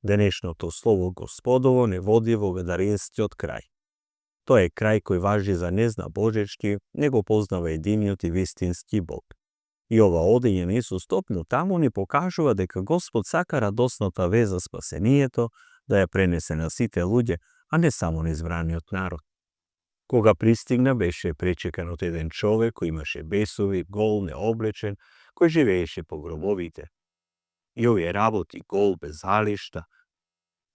Денешното слово Господово не води во гадаринскиот крај. Тоа е крај кој важи за незна божечки, него познава единиот и вистински Бог. И ова одење на Исус топно таму ни покажува дека Господ сака радосната вест за спасението да ја пренесе на сите луѓе, а не само на избраниот народ. Кога пристигна, беше пречекан од еден човек кој имаше бесови, гол, необлечен, кој живееше по гробовите. И овие работи, гол, без залишта,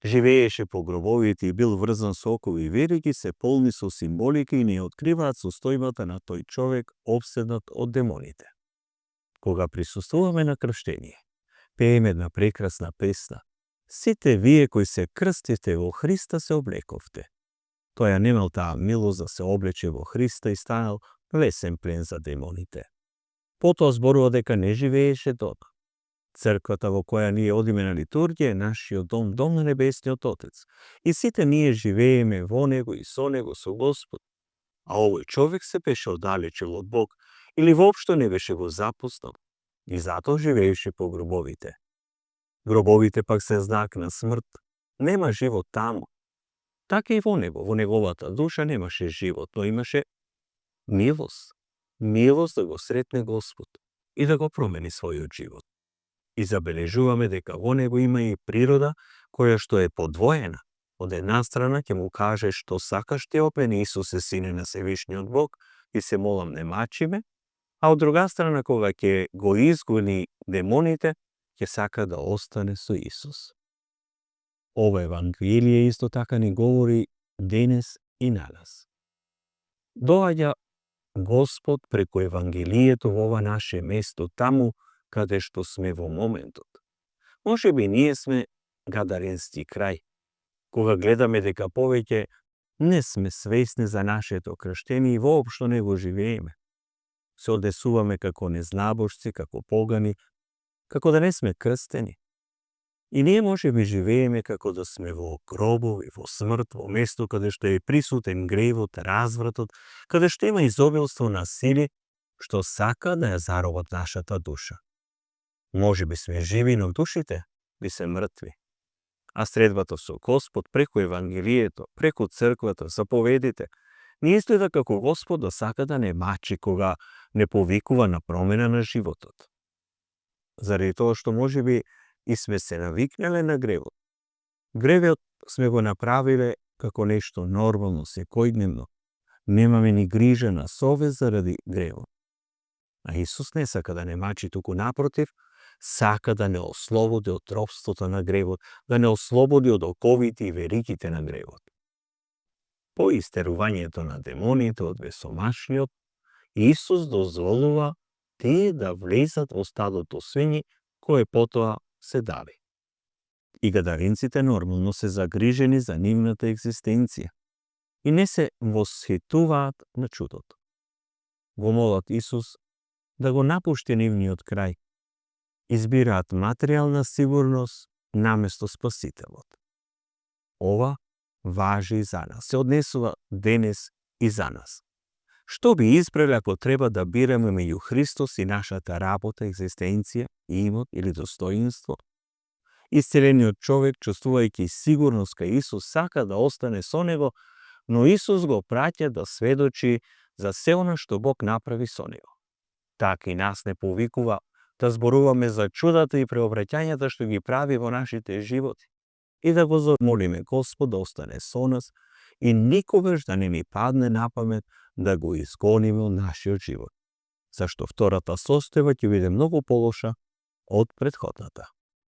живееше по гробовите и бил врзан со окови вериги, се полни со символика и не откриваат состојбата на тој човек обседнат од демоните. Кога присуствуваме на крштение, пееме една прекрасна песна. Сите вие кои се крстите во Христа се облековте. Тој немал таа милост да се облече во Христа и станал лесен плен за демоните. Потоа зборува дека не живееше дома. Црквата во која ние одиме на литургија е нашиот дом, дом на Небесниот Отец. И сите ние живееме во него и со него, со Господ. А овој човек се беше оддалечил од Бог или воопшто не беше го запознал и затоа живееше по гробовите. Гробовите пак се знак на смрт. Нема живот таму. Така и во него, во неговата душа немаше живот, но имаше милост. Милост да го сретне Господ и да го промени својот живот. И забележуваме дека во него има и природа која што е подвоена. Од една страна ќе му каже што сакаш те опени Исусе, сине на Севишниот Бог, и се молам не мачиме, а од друга страна кога ќе го изгони демоните, ќе сака да остане со Исус. Ова Евангелие исто така ни говори денес и на нас. Доаѓа Господ преку Евангелието во ова наше место, таму каде што сме во моментот. Може би ние сме гадаренски крај, кога гледаме дека повеќе не сме свесни за нашето крштение и воопшто не го живееме. Се однесуваме како незнабожци, како погани, како да не сме крстени. И ние може би живееме како да сме во гробови, во смрт, во место каде што е присутен гревот, развратот, каде што има изобилство на сили, што сака да ја заробат нашата душа. Може би сме живи, но душите би се мртви. А средбата со Господ преку Евангелието, преку црквата, заповедите, ни изгледа како Господ да сака да не мачи кога не повикува на промена на животот. Заради тоа што може би и сме се навикнале на гревот. Гревот сме го направиле како нешто нормално, секојдневно. Немаме ни грижа на совест заради гревот. А Исус не сака да не мачи, туку напротив, сака да не ослободи од робството на гревот, да не ослободи од оковите и веригите на гревот. По истерувањето на демоните од бесомашниот, Исус дозволува тие да влезат во стадото свињи, кое потоа се дави. И гадаринците нормално се загрижени за нивната екзистенција и не се восхитуваат на чудото. Го молат Исус да го напушти нивниот крај. Избираат материјална сигурност наместо Спасителот. Ова важи и за нас, се однесува денес и за нас. Што би избрали ако треба да бираме меѓу Христос и нашата работа, екзистенција, имот или достоинство? Исцелениот човек, чувствувајќи сигурност кај Исус, сака да остане со него, но Исус го праќа да сведочи за се она што Бог направи со него. Така и нас не повикува да зборуваме за чудата и преобраќањата што ги прави во нашите животи и да го замолиме Господ да остане со нас и никогаш да не ни падне на памет да го изгониме од нашиот живот, зашто втората состојба ќе биде многу полоша од претходната.